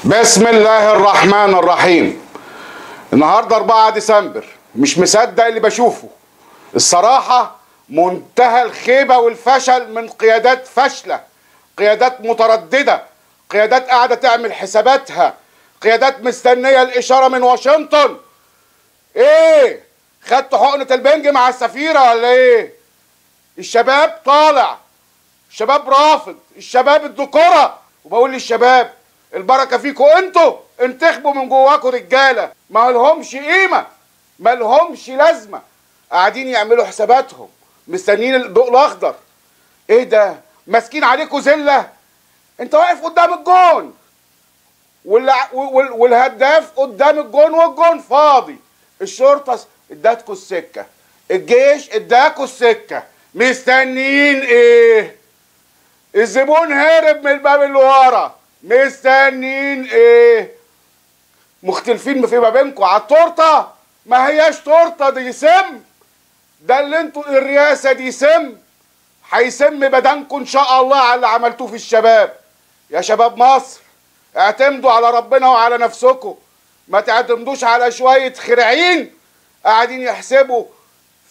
بسم الله الرحمن الرحيم. النهارده 4 ديسمبر، مش مصدق اللي بشوفه الصراحة. منتهى الخيبة والفشل من قيادات فاشلة، قيادات مترددة، قيادات قاعدة تعمل حساباتها، قيادات مستنية الإشارة من واشنطن. ايه؟ خدتوا حقنة البنج مع السفيرة ولا ايه؟ الشباب طالع، الشباب رافض، الشباب الذكورة. وبقول للشباب البركة فيكوا انتوا، انتخبوا من جواكوا رجالة ما لهمش قيمة، ما لهمش لازمة، قاعدين يعملوا حساباتهم، مستنيين الضوء الأخضر. ايه ده؟ ماسكين عليكوا زلة. انت واقف قدام الجون والهداف قدام الجون والجون فاضي. الشرطة ادتكوا السكة، الجيش اداكوا السكة، مستنيين ايه؟ الزبون هرب من الباب اللي ورا، مستنيين ايه؟ مختلفين في ما بينكم على التورتة. ما هياش تورته، دي سم. ده اللي انتوا الرئاسة دي سم، هيسم بدنكم ان شاء الله على اللي عملتوه في الشباب. يا شباب مصر اعتمدوا على ربنا وعلى نفسكم، ما تعتمدوش على شوية خرعين قاعدين يحسبوا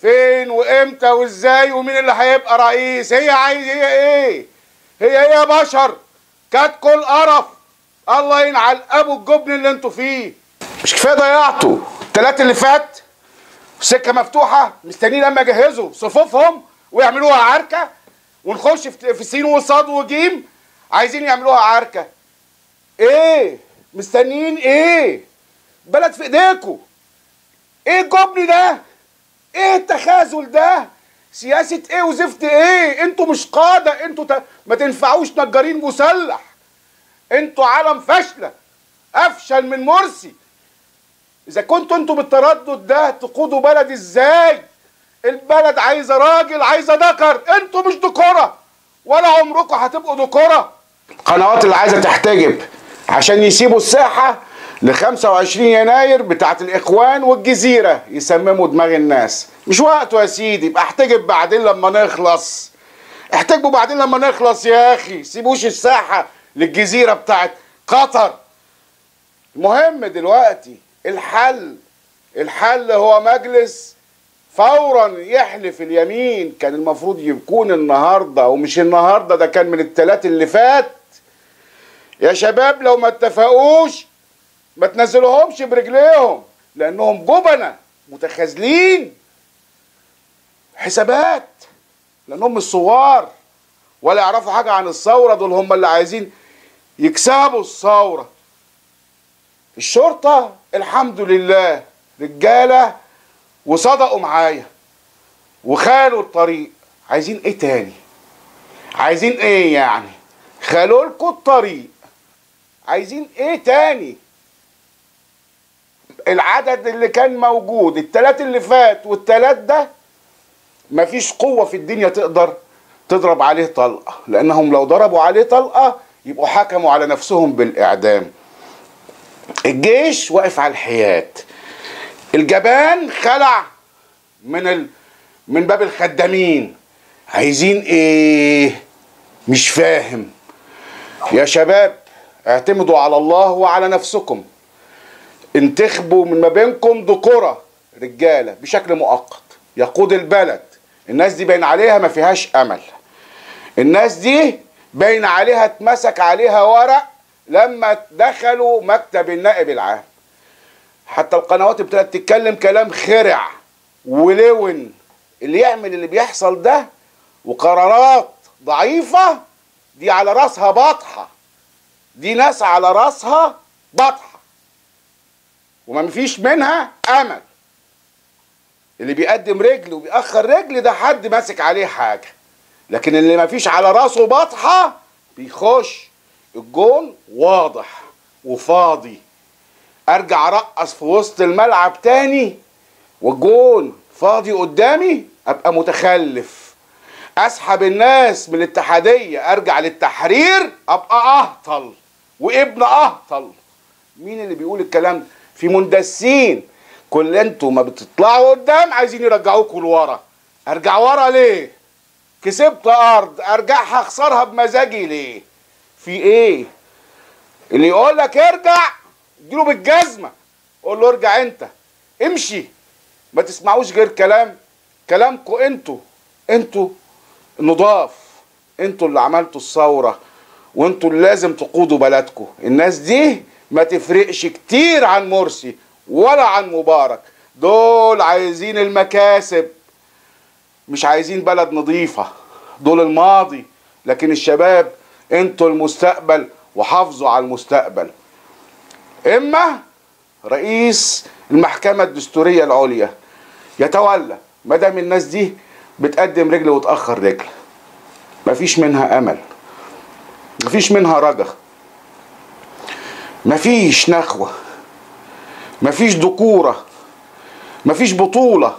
فين وامتى وازاي ومين اللي هيبقى رئيس. هي عايز هي ايه؟ هي ايه يا بشر؟ كاتكوا القرف. الله ينعل ابو الجبن اللي انتوا فيه. مش كفاية ضيعتوا التلاتة اللي فات؟ سكة مفتوحة، مستنيين لما يجهزوا صفوفهم ويعملوها عركة ونخش في سين وصاد وجيم. عايزين يعملوها عركة. ايه مستنيين ايه؟ بلد في ايديكوا. ايه الجبن ده؟ ايه التخاذل ده؟ سياسة ايه وزفت ايه؟ انتوا مش قادة، انتوا ما تنفعوش نجارين مسلح. انتوا عالم فاشلة، افشل من مرسي. اذا كنتوا انتوا بالتردد ده تقودوا بلد ازاي؟ البلد عايزة راجل، عايزة ذكر. انتوا مش دكورة ولا عمركم هتبقوا دكورة. القنوات اللي عايزة تحتجب عشان يسيبوا الساحة ل 25 يناير بتاعت الإخوان والجزيرة، يسمموا دماغ الناس. مش وقته يا سيدي، يبقى احتجب بعدين لما نخلص. احتجبوا بعدين لما نخلص يا أخي، سيبوش الساحة للجزيرة بتاعت قطر. المهم دلوقتي الحل، الحل هو مجلس فورا يحلف اليمين. كان المفروض يكون النهارده، ومش النهارده، ده كان من الثلاث اللي فات. يا شباب لو ما اتفقوش ما تنزلوهمش برجليهم، لانهم جبنه متخاذلين حسابات، لانهم مش صوار ولا يعرفوا حاجة عن الثورة. دول هم اللي عايزين يكسبوا الثورة. الشرطة الحمد لله رجاله وصدقوا معايا وخالوا الطريق. عايزين ايه تاني؟ عايزين ايه يعني؟ خالوا لكم الطريق، عايزين ايه تاني؟ العدد اللي كان موجود التلات اللي فات والتلات ده مفيش قوة في الدنيا تقدر تضرب عليه طلقة، لأنهم لو ضربوا عليه طلقة يبقوا حكموا على نفسهم بالإعدام. الجيش واقف على الحياد، الجبان خلع من باب الخدامين. عايزين ايه؟ مش فاهم. يا شباب اعتمدوا على الله وعلى نفسكم، انتخبوا من ما بينكم ذكورة رجالة بشكل مؤقت يقود البلد. الناس دي باين عليها ما فيهاش امل، الناس دي باين عليها اتمسك عليها ورق لما دخلوا مكتب النائب العام. حتى القنوات ابتدت تتكلم كلام خرع ولون. اللي يعمل اللي بيحصل ده وقرارات ضعيفة دي على راسها بطحة، دي ناس على راسها بطحة وما فيش منها امل. اللي بيقدم رجل وبيأخر رجل ده حد ماسك عليه حاجة، لكن اللي ما فيش على راسه بطحة بيخش الجون واضح وفاضي. ارجع ارقص في وسط الملعب تاني والجون فاضي قدامي ابقى متخلف. اسحب الناس من الاتحادية ارجع للتحرير ابقى اهطل وابن اهطل. مين اللي بيقول الكلام ده؟ في مندسين. كل انتوا ما بتطلعوا قدام عايزين يرجعوكوا لورا. ارجع ورا ليه؟ كسبت ارض ارجعها اخسرها بمزاجي ليه؟ في ايه؟ اللي يقول لك ارجع اديله بالجزمه، قول له ارجع انت، امشي. ما تسمعوش غير كلامكم انتوا النضاف، انتوا اللي عملتوا الثورة، وانتوا اللي لازم تقودوا بلدكم. الناس دي ما تفرقش كتير عن مرسي ولا عن مبارك، دول عايزين المكاسب، مش عايزين بلد نظيفة، دول الماضي. لكن الشباب انتوا المستقبل، وحافظوا على المستقبل. اما رئيس المحكمة الدستورية العليا يتولى، ما دام الناس دي بتقدم رجل وتأخر رجل، مفيش منها امل، مفيش منها رجا، مفيش نخوة، مفيش ذكورة، مفيش بطولة،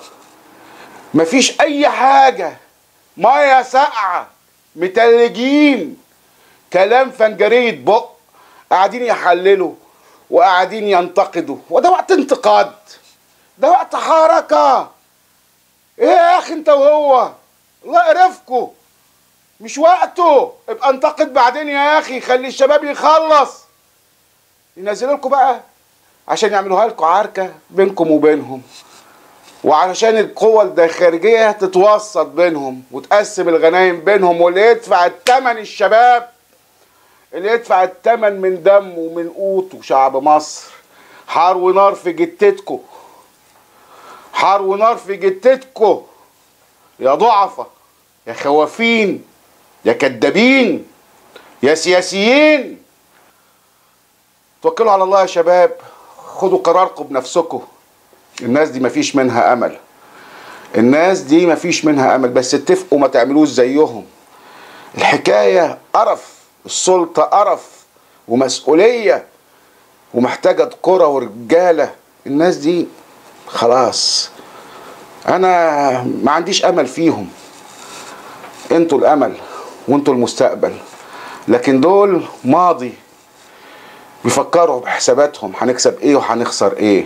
مفيش اي حاجة، مية ساقعة، متلجين، كلام فنجرية بق، قاعدين يحللوا وقاعدين ينتقدوا. وده وقت انتقاد؟ ده وقت حركة. ايه يا اخي انت وهو؟ الله يقرفكوا، مش وقته، ابقى انتقد بعدين يا اخي، خلي الشباب يخلص. ينزلوا لكم بقى عشان يعملوها لكم عركة بينكم وبينهم، وعلشان القوى الخارجية تتوسط بينهم وتقسم الغنايم بينهم، واللي يدفع الثمن الشباب، اللي يدفع الثمن من دمه ومن قوته شعب مصر. حار ونار في جتتكم، حار ونار في جتتكم يا ضعفة، يا خوافين، يا كدابين، يا سياسيين. توكلوا على الله يا شباب، خدوا قراركم بنفسكم. الناس دي مفيش منها امل، الناس دي مفيش منها امل، بس اتفقوا ما تعملوش زيهم. الحكاية قرف، السلطة قرف ومسؤولية ومحتاجة كرة ورجالة. الناس دي خلاص انا ما عنديش امل فيهم. انتوا الامل وانتوا المستقبل، لكن دول ماضي، بيفكروا بحساباتهم هنكسب ايه وهنخسر ايه.